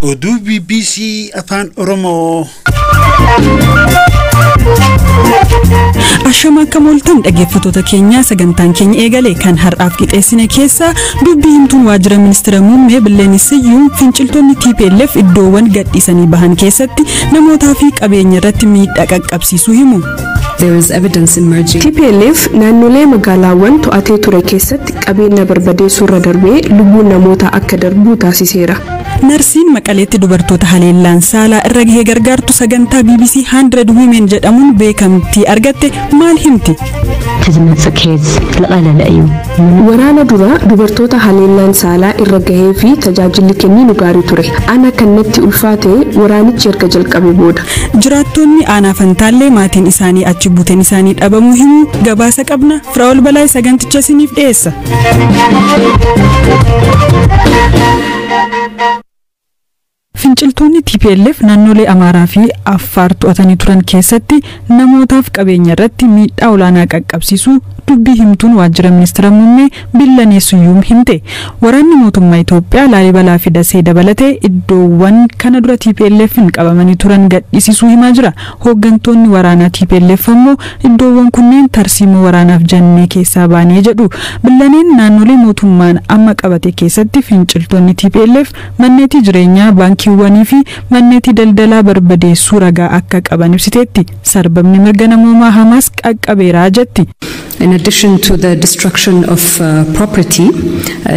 Oduu BBC Afaan Oromoo. Ashama akka mooltan dhaggeeffattoota keenya, sagantaan keenya eegale. Kan har'aaf qixeessine keessa, dubbii himtuun waajjira ministeera muummee Billeenii Siyyuum finciltoonni TPLF iddoowwan gadhiisanii bahan keessatti namootaa fi qabeenya irratti miidhaa qaqqabsiisuu himu. There is evidence emerging. TPLF naannolee magaalaawwan to'atee ture keessatti qabeenya barbadeessuu irra darbee lubbuun namootaa akka darbu taasiseera. Narsiin Maqaleetti dubartoota haleellaan saalaa irra gahee gargaartu sagantaa BBC 100 Women jedhamuun beekamtii argatte maal himti? እቲ ዝመፅእ case ዝቐለለ እዩ። Waraana dura dubartoota haleellaan saalaa irra gahee fi tajaajilli kenninu gaarii ture. Ana kan natti ulfaate waraanichi erga jalqabe booda. Jiraattonni aanaa Fantaallee maatiin isaanii achi buuteen isaanii dhabamuu himu, gabaasa qabna. Firaa'ol Balaa saganticha isiniif dhiyeessa. Finciltoonni TPLF naannolee Amaaraa fi Affaar to'atanii turan keessatti namootaaf qabeenya irratti miidhaa olaanaa qaqqabsiisuu dubbii himtuun waajjira ministeera muummee Billanee Suyyuum himte. Waraanni mootummaa Itoophiyaa Laalibalaa fi Dasee dabalatee iddoowwan kana dura TPLF'n qabamanii turan gadhiisisuu himaa jira. Hooggantoonni waraanaa TPLF ammoo iddoowwan kunneen tarsiimoo waraanaaf jennee keessaa baanee jedhu. Billaneen naannolee mootummaan amma qabate keessatti finciltoonni TPLF manneetii jireenyaa, baankiiwwanii fi manneetii daldalaa barbadeessuu ragaa akka qaban ibsiteetti. Sarbamni mirga namoomaa hamaas qaqqabeeraa jetti. In addition to the destruction of property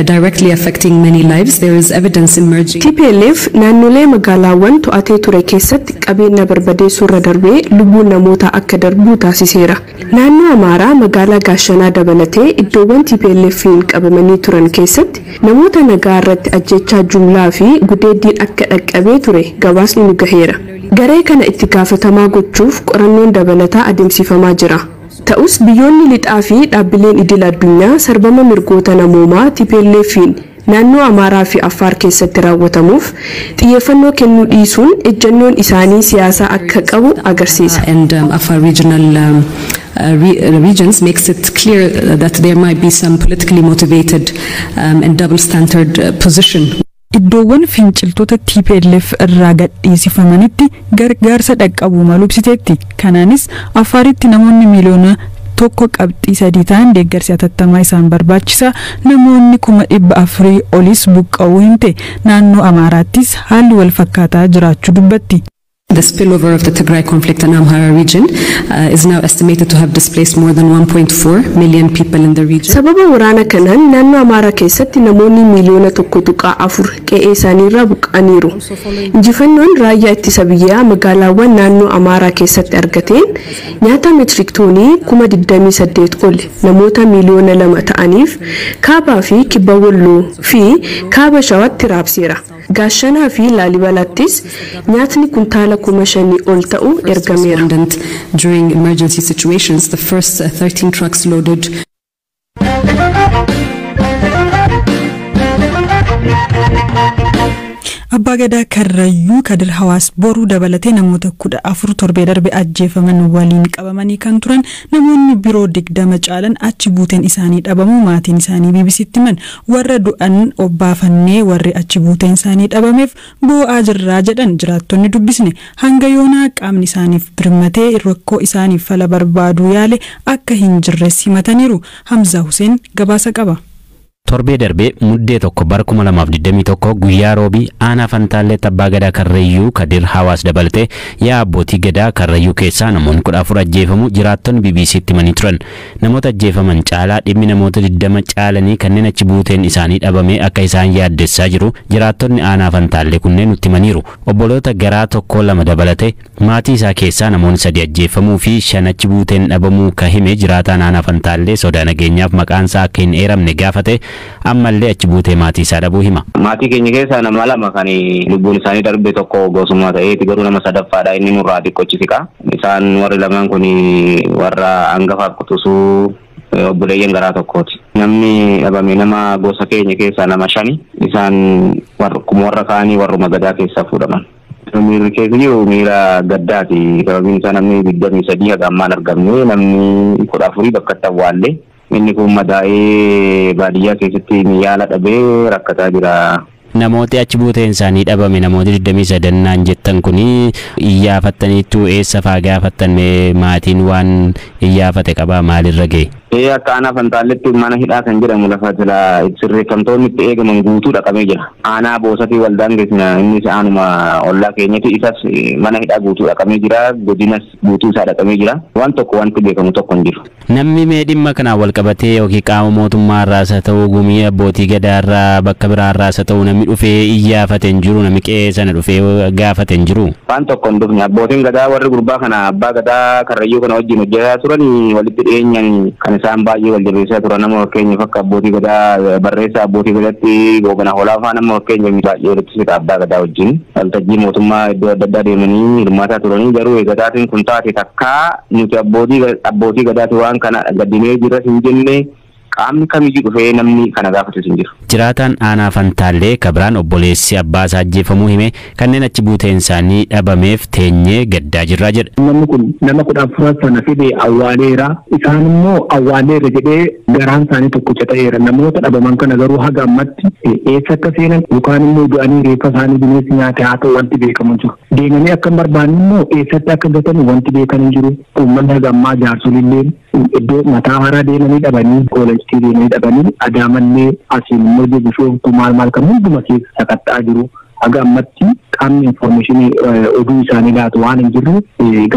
directly affecting many lives, there is evidence emerging. TPLF naannolee magaalaawwan to'atee ture keessatti qabeenya barbadeessuu irra darbee lubbuun namootaa akka darbu taasiseera. Naannoo Amaaraa magaalaa Gaashanaa dabalatee iddoowwan TPLF'n qabamanii turan keessatti namoota nagaa irratti ajjechaa jumlaa fi gudeeddiin akka dhaqqabee ture gabaasni nu gaheera. Garee kana itti gaafatamaa gochuuf qorannoon dabalataa adeemsifamaa jira. Ta'us biyyoonni lixaa fi dhaabbileen idil addunyaa sarbama mirgoota namoomaa TPLF'n naannoo Amaaraa fi Affaar keessatti raawwatamuuf xiyyeeffannoo kennuu dhiisuun ejjennoon isaanii siyaasaa akka qabu agarsiisa. And Afar regional regions makes it clear that there might be some politically motivated and double standard position. Iddoowwan finciltoota TPLF irraa gadhiisifamanitti gargaarsa dhaqqabuu malu ibsiteetti. Kanaanis Affaaritti namoonni 1.3 miliyoona ta'an deeggarsi hatattamaa isaan barbaachisa. Namoonni 400,000 olis buqqa'uu himte. Naannoo Amaaraattis haalli wal fakkaataa jiraachuu dubbatti. The spillover of the Tigray conflict in Amhara region is now estimated to have displaced more than 1.4 million people in the region. Sababa waraana kanaan naannoo Amaaraa keessatti namoonni 1.4 miliyoona qe'ee isaaniirraa buqqa'aniiru. Injifannoon raayyaa ittisa biyyaa magaalaawwan naannoo Amaaraa keessatti argateen nyaata meetirik toonii 28,000 ol namoota 2 miliyoona ta'aniif kaabaa fi kibba Walloo fi kaaba Shawaatti raabseera. Gaashanaa fi Laalibalaattis nyaatni kuntaala 5,000 ol ta'u ergameera. Respondent during emergency situations, the first 13 trucks loaded Abbaa Gadaa Karrayyuu Kadir Hawaas Boruu dabalatee namoota 14 torbee darbe ajjeefaman waliin qabamanii kan turan namoonni biroo 20 caalan achi buuteen isaanii dhabamuu maatiin isaanii BBCtti himan. Warra du'an obbaafannee warri achi buuteen isaanii dhabameef boo'aa jirraa jedhan jiraattonni dubbisne. Hanga yoonaa qaamni isaaniif birmatee rakkoo isaaniif fala barbaaduu yaale akka hin jirres himataniiru. Hamza Hussein gabaasa qaba. Torbee darbee Muddee 1 bara 2021 guyyaa roobii aanaa Fantaalleetti Abbaa Gadaa Karrayyuu Kadir Hawaas dabalatee yaa abbootii gadaa Karrayyuu keessaa namoonni 14 ajjeefamu jiraattonni BBCtti himanii turan. Namoota ajjeefaman caalaa dhimmi namoota 20 caalanii kanneen achi buuteen isaanii dhabame akka isaan yaaddessaa jiru jiraattonni aanaa Fantaallee kunneen nutti himaniiru. Obboloota garaa tokko lama dabalatee maatii isaa keessaa namoonni sadi ajjeefamuu fi shan achi buuteen dhabamuu ka hime jiraataan aanaa Fantaallee sodaa nageenyaaf maqaan isaa akka hin eeramne gaafate ammallee achi buutee maatii isaa dhabuu hima. Maatii keenya keessaa nama lama kan lubbuun isaanii darbe, tokko gosummaa ta'eeti, garuu nama sadaffaadha, inni nurraa xiqqochi siqa. Isaan warri lamaan kun warra hangafaaf quxisuu obboleeyyan garaa tokkooti. Namni dhabame nama gosa keenya keessaa nama shani, isaan warra kaanii warruma gadaa keessaa fuudhaman. Miirri keessa jiru miira gaddaati. Sababiin isaa namni 23 haga ammaan argamne, namni 14 bakka itti awwaalle. Inni kun madaa'ee baadiyyaa keessatti yaala dhabee rakkataa jira. Namooti achi buuteen isaanii dhabame namooti 23 naan jettan kuni iyyaafattaniitu eessa faa gaafattan maatiin waan iyyaafate qabaa maalirra ga'e? Akka aanaa Fantaalletti mana hidhaa kan jedhamu lafa jala sirreeffamtoonni itti eegaman guutuu dhaqamee jira. Aanaa Boosatii waldaan geessina innis aanuma ollaa keenyatti isas mana hidhaa guutuu dhaqamee jira. Godinas guutuu isaa dhaqamee jira. Waan tokko wanti beekamu tokko hin jiru. Namni mee dhimma kanaan wal qabatee yookiin qaama mootummaa irraas haa ta'u gumii abbootii gadaa irraa bakka biraa irraas haa ta'u namni dhufee iyyaafate hin jiru, namni qe'ee sana dhufee gaafate hin jiru. Waan tokko hin dhufne. Abbootiin gadaa warri gurbaa kana abbaa gadaa Karrayyuu kana wajjin hojjetaa turan walitti dhiyeenyaan kan isaan baay'ee wal jabeessaa turan nama fakkeenyaaf akka abbootii gadaa barreessaa abbootii gadaatti Goobana Hoolaa fa'aa nama fakkeenyaaf baay'ee walitti siqa abbaa gadaa wajjin waltajjii mootummaa iddoo adda addaa deemanii hirmaataa turanii garuu eegataatiin kun taate takkaa nuti abbootii gadaati waan kana gaddinee jirras hin jenne qaamni kamiyyuu dhufee namni kana gaafatus hin jiru. Jiraataan aanaa Fantaallee Kabiraan obboleessi abbaa isaa ajjeefamuu hime kanneen achi buuteen isaanii dhabameef teenyee gaddaa jirraa jedha. Namni kun nama 14 sana fide awwaaleera. Isaan immoo awwaaleera jedhee garaan isaanii tokkicha ta'eera. Namoota dhabaman kana garuu haga ammatti eessa akka seenan yookaan immoo du'anii reeffa isaanii bineensi nyaate haa ta'u wanti beekamu jiru. Deemanii akka hin barbaanne immoo eessatti akka gatan wanti beekan hin jiru. Uummanni haga ammaa jaarsolillee iddoo mataa haaraa deemanii dhabanii koolejii deemanii dhabanii Adaamallee asiin immoo Bishooftuu maal maal kan hunduma keessa sakatta'aa jiru. Haga ammatti qaamni infoormeeshinii oduu isaanii laatu waan hin jirre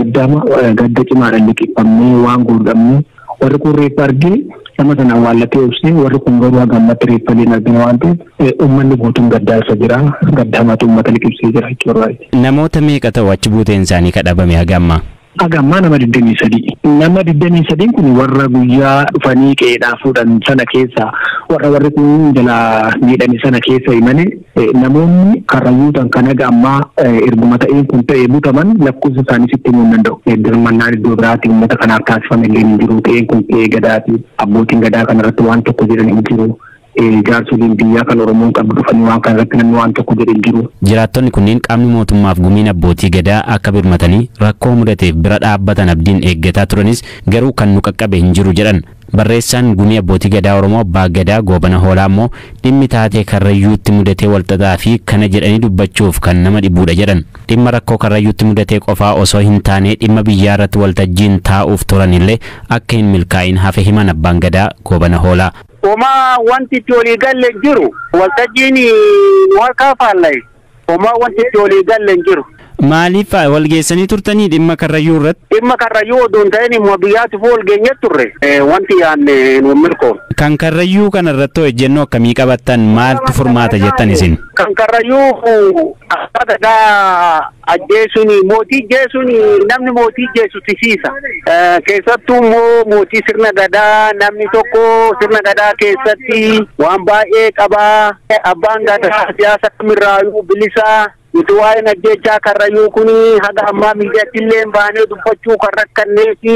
gadda cimaadhaan liqeeffamnee waan godhamne warri kun reeffa argee nama sana awwaallatee obsee warri kun garuu haga ammatti reeffa illee hin argine waan ta'eef uummanni guutuun gaddaa irra jira. Gadda hamaatu uummata liqimsee jira jechuudha. Namoota meeqa ta'u achi buuteen isaanii kadhabame haga ammaa? Haga ammaa nama 23. Nama 23 kun warra guyyaa dhufanii qe'eedhaa fuudhan sana keessa warra warri kun jalaa miidhame sana keessa himane namoonni Karrayyuutaan kan haga ammaa erguma ta'een kun ta'e butaman lakkoofsa isaanii sitti himuu hin danda'u. Dirmannaan iddoo biraatti uummata kanaaf taasifame illee hin jiru. Qe'een kun qe'ee gadaati. Abbootiin gadaa kanarratti waan tokko jedhan hin jiru. Jaarsoliin biyyaa kan Oromoon qabdu dhufanii waan kana irratti namni waan tokko jedhe hin jiru. Jiraattonni kunneen qaamni mootummaaf gumiin abbootii gadaa akka birmatanii rakkoo mudateef bira dhaabbatan abdiin eeggataa turanis garuu kan nu qaqqabe hin jiru jedhan. Barreessaan gumii abbootii gadaa Oromoo Abbaa Gadaa Goobana Hoolaa immoo dhimmi taatee Karrayyuutti mudatee walxaxaa fi kana jedhanii dubbachuuf kan nama dhibuudha jedhan. Dhimma rakkoo Karrayyuutti mudatee qofaa osoo hin taane dhimma biyyaa irratti waltajjiin taa'uuf turanillee akka hin milkaa'in hafe himan Abbaan Gadaa Goobana Hoolaa. Homaa wanti itti walii galle hin jiru. Waltajjiin harkaa faalla'e. Homaa wanti itti walii galle hin jiru. Maaliif wal geessanii turtanii dhimma Karrayyuu irratti? Dhimma Karrayyuu odoo hin ta'in immoo biyyaatti wal geenye turre. Wanti yaadne nu milkoomne. Kan Karrayyuu kana irratti hojjennoo akkamii qabattan maaltu furmaata jettan isin? Kan Karrayyuu abbaa gadaa ajjeesuun mootii jeesuun namni mootii jeesu tisiisa. Keessattuu immoo mootii sirna gadaa namni tokko sirna gadaa keessatti waan baay'ee qabaa. Abbaan gadaa siyaasa kamirraayyuu bilisaa. Nuti waa'een ajjeechaa Karrayyuu kun haga ammaa miidiyaatti illee baanee dubbachuu kan rakkanneefi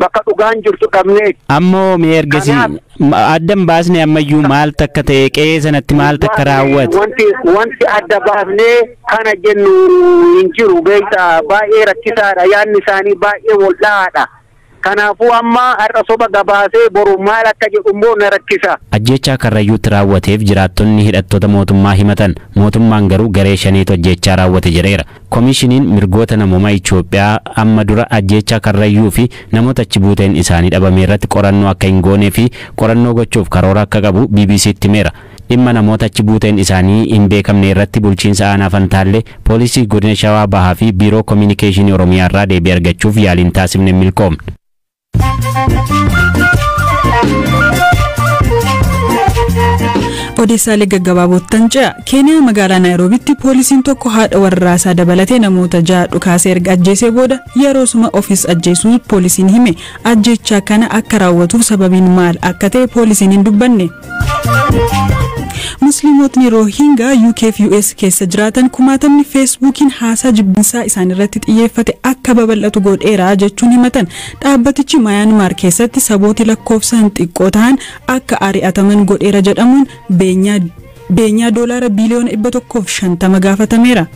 bakka dhugaan jirtu qabnee. Ammoo mee ergasii adda hin baasne ammayyuu maal takka ta'e qe'ee sanatti maal takka raawwate? Wanti adda baafnee kana jennu hin jiru beektaa baay'ee rakkisaadha yaadni isaanii baay'ee wal'aadha. Kanaafuu amma har'a soba gabaasee boru maal akka jedhu immoo na rakkisa. Ajjeechaa Karrayyuutti raawwateef jiraattonni hidhattoota mootummaa himatan mootummaan garuu garee shaniitu ajjeechaa raawwate jedheera. Koomishiniin mirgoota namoomaa Itoophiyaa amma dura ajjeechaa Karrayyuu fi namoota achi buuteen isaanii dhabame irratti qorannoo akka hin goonee fi qorannoo gochuuf karoora akka qabu BBCtti himeera. Dhimma namoota achi buuteen isaanii hin beekamne irratti bulchiinsa aanaa Fantaallee poolisii godina Shawaa Bahaa fi biiroo koominikeeshinii Oromiyaa irraa deebii argachuuf yaaliin taasifne milkoomne. Odeessaalee gaggabaabootan ce'a. Keeniyaa magaalaa Naayiroobitti poolisiin tokko haadha warraasaa dabalatee namoota 6 dhukaasee erga ajjeesee booda yeroo suma ofiis ajjeesuu poolisiin hime. Ajjeechaa kana akka raawwatuuf sababiin maal akka ta'e poolisiin hin dubbanne. Musliimotni Roohingaa UK fi US keessa jiraatan kumaatamni Feesbuukiin haasaa jibbinsaa isaan irratti xiyyeeffate akka babal'atu godheera jechuun himatan. Dhaabbatichi Mayaanmaar keessatti sabooti lakkoofsaan xiqqoo ta'an akka ari'ataman godheera jedhamuun beenyaa doolaara biliyoona 150 gaafatameera.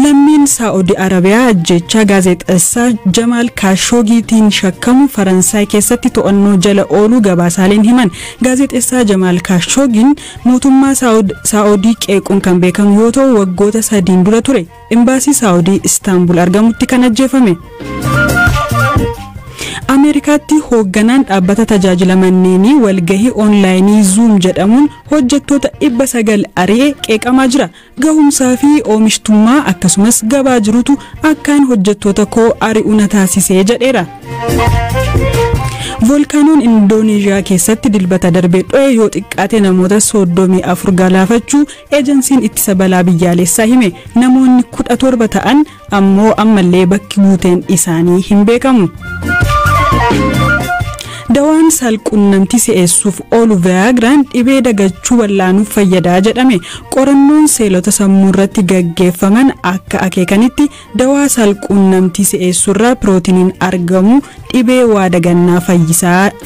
Lammiin Saa'udii Arabiyaa ajjechaa gaazexeessaa Jamaal Kaashoogiitiin shakkamu Faransaay keessatti to'annoo jala ooluu gabaasaaleen himan. Gaazexeessaa Jamaal Kaashoogiin mootummaa Saa'udii qeequun kan beekamu yoo ta'u, waggoota 3 dura ture imbaasii Saa'udii Istaanbul argamutti kan ajjeefame. Ameerikaatti hoogganaan dhaabbata tajaajila manneenii walgahii oonlaayinii Zoom jedhamuun hojjettoota 900 ari'ee qeeqamaa jira. Gahumsaa fi oomishtummaa akkasumas gabaa jirutu akkaan hojjettoota koo ari'u na taasisee jedheera. Voolkaanoon Indoneeshiyaa keessatti dilbata darbee dho'e yoo xiqqaate namoota 34 galaafachuu eejensiin ittisa balaa biyyaalessaa hime. Namoonni 17 ta'an ammoo ammallee bakki buuteen isaanii hin beekamu. Dawaan saalqunnamtii si'eessuuf oolu Viyaagiraan dhibee dagachuu wallaanuuf fayyadaa jedhame. Qorannoon seelota sammuu irratti gaggeeffaman akka akeekanitti dawaa saalqunnamtii si'eessuurraa pirootiiniin argamu dhibee waa dagannaa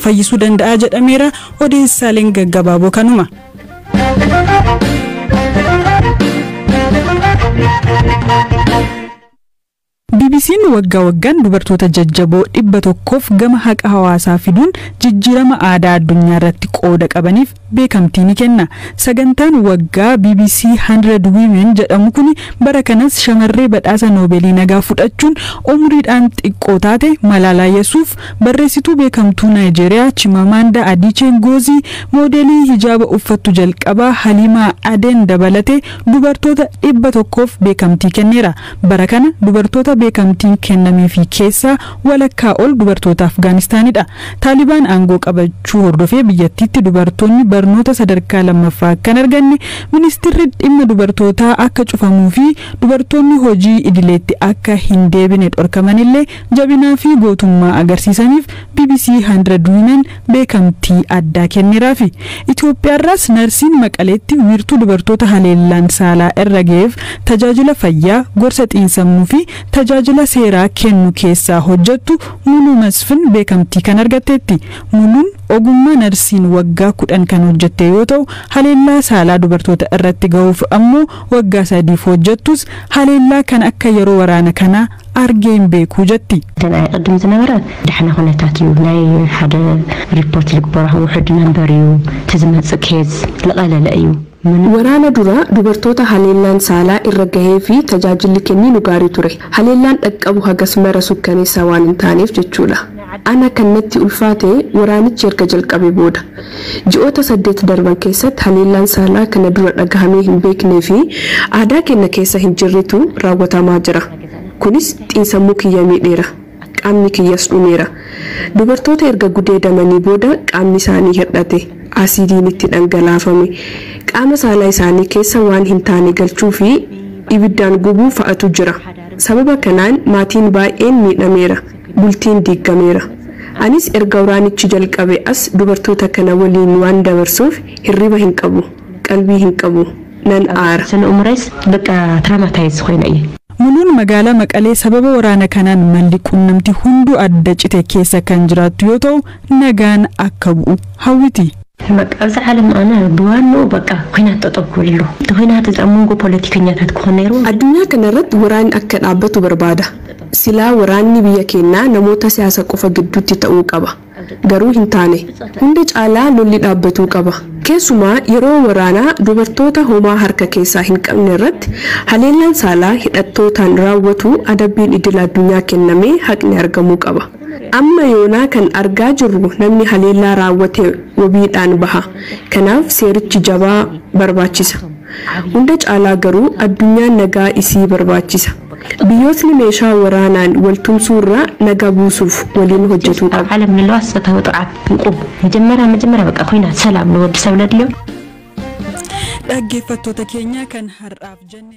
fayyisuu danda'a jedhameera. Odeessaaleen gaggabaaboo kanuma. BBC'n waggaa waggaan dubartoota jajjaboo 100 gama haqa hawaasaa fiduun jijjiirama aadaa addunyaa irratti qooda qabaniif beekamtii ni kenna. Sagantaan waggaa BBC 100 Women jedhamu kun bara kanas shamarree badhaasa Noobeelii nagaa fudhachuun umriidhaan xiqqoo taate Malaalaa Yesuuf, barreessituu beekamtuu Naayijeeriyaa Chimamanda Adichie Ngozi, moodelii hijaaba uffattu jalqabaa Halimaa Aden dabalatee dubartoota 100 beekamtii kenneera. Bara kana dubartoota beekamtiin kennameefii keessaa walakkaa ol dubartoota Afgaanistaanidha. Taalibaan aangoo qabachuu hordofee biyyattiitti dubartoonni barnoota sadarkaa lammaffaa akka hin arganne, ministeerri dhimma dubartootaa akka cufamuu fi dubartoonni hojii idileetti akka hin deebine dhorkamanillee jabinaa fi gootummaa agarsiisaniif BBC 100 Women beekamtii addaa kenneeraafi. Itoophiyaarraas narsiin Maqaleetti wiirtuu dubartoota haleellaan saalaa irra ga'eef tajaajila fayyaa, gorsa xiinsammuu fi tajaajila seeraa kennu keessaa hojjettu Muluu Masfin beekamtii kan argatteetti. Muluun ogummaa narsiin waggaa 10 kan hojjette yoo ta'u, haleellaa saalaa dubartoota irratti ga'uuf ammoo waggaa 3 hojjettus haleellaa kan akka yeroo waraana kanaa argee hin beeku jetti. ቅድም ዝነበረ ድሕና ኩነታት እዩ ናይ ሓደ ሪፖርት ዝግበሮ ውሕድ መንበር እዩ እቲ ዝመፅእ ኬዝ ዝቐለለ እዩ። Waraana dura dubartoota haleellaan saalaa irra gahee fi tajaajilli kenninu gaarii ture. Haleellaan dhaqqabu hagas mara sukkaneessaa waan hin taaneef jechuudha. Ana kan natti ulfaate waraanichi erga jalqabe booda. Ji'oota 8 darban keessatti haleellaan saalaa kana dura dhagahamee hin beeknee fi aadaa keenya keessa hin jirretu raawwatamaa jira. Kunis xiinsammuu kiyya miidheera. Qaamni kiyyas dhumeera. Dubartoota erga gudeedamanii booda qaamni isaanii hir'ate. Asiidiin itti dhangalaafame. Qaama saalaa isaanii keessa waan hin taane galchuu fi ibiddaan gubuu fa'atu jira. Sababa kanaan maatiin baay'een miidhameera. Bultiin diigameera. Anis erga waraanichi jalqabe as dubartoota kana waliin waan dabarsuuf hirriba hin qabu. Qalbii hin qabu. Nan aara. ስነ umrees በቃ ትራማታይዝ ኮይነ እየ። Muluun magaalaa Maqalee sababa waraana kanaan malli qunnamtii hunduu adda cite keessa kan jiraattu yoo ta'u, nagaan akka bu'u hawwiti. በቃ ኣብዚ ዓለም ኣነ ብዋንኡ በቃ ኩናት ጠጠው ክብል ኣለዎ። እቲ ኩናት እዚ ኣብ መንጎ ፖለቲከኛታት ክኾን ነይሩ። Addunyaa kanarratti waraanni akka dhaabbatu barbaada. Silaa waraanni biyya keenyaa namoota siyaasa qofa gidduutti ta'uu qaba. Garuu hin taane. Hunda caalaa lolli dhaabbatuu qaba. Keessumaa yeroo waraanaa dubartoota homaa harka keessaa hin qabne irratti haleellaan saalaa hidhattootaan raawwatu adabbiin idil addunyaa kennamee haqni argamuu qaba. Amma yoonaa kan argaa jirru namni haleellaa raawwate wabiidhaan baha. Kanaaf seerichi jabaa barbaachisa. Hunda caalaa garuu addunyaan nagaa isii barbaachisa. Biyyootni meeshaa waraanaan wal tumsuu irraa nagaa buusuuf waliin hojjetuu ኣብ qabu. ዓለም ዘለዋ ፆታዊ ጥቕዓት ይቁም። መጀመርያ መጀመርያ በቃ ኩናት ሰላም ንወዲ ሰብ ለድልዮ። Dhaggeeffattoota keenya kan har'aaf jenne.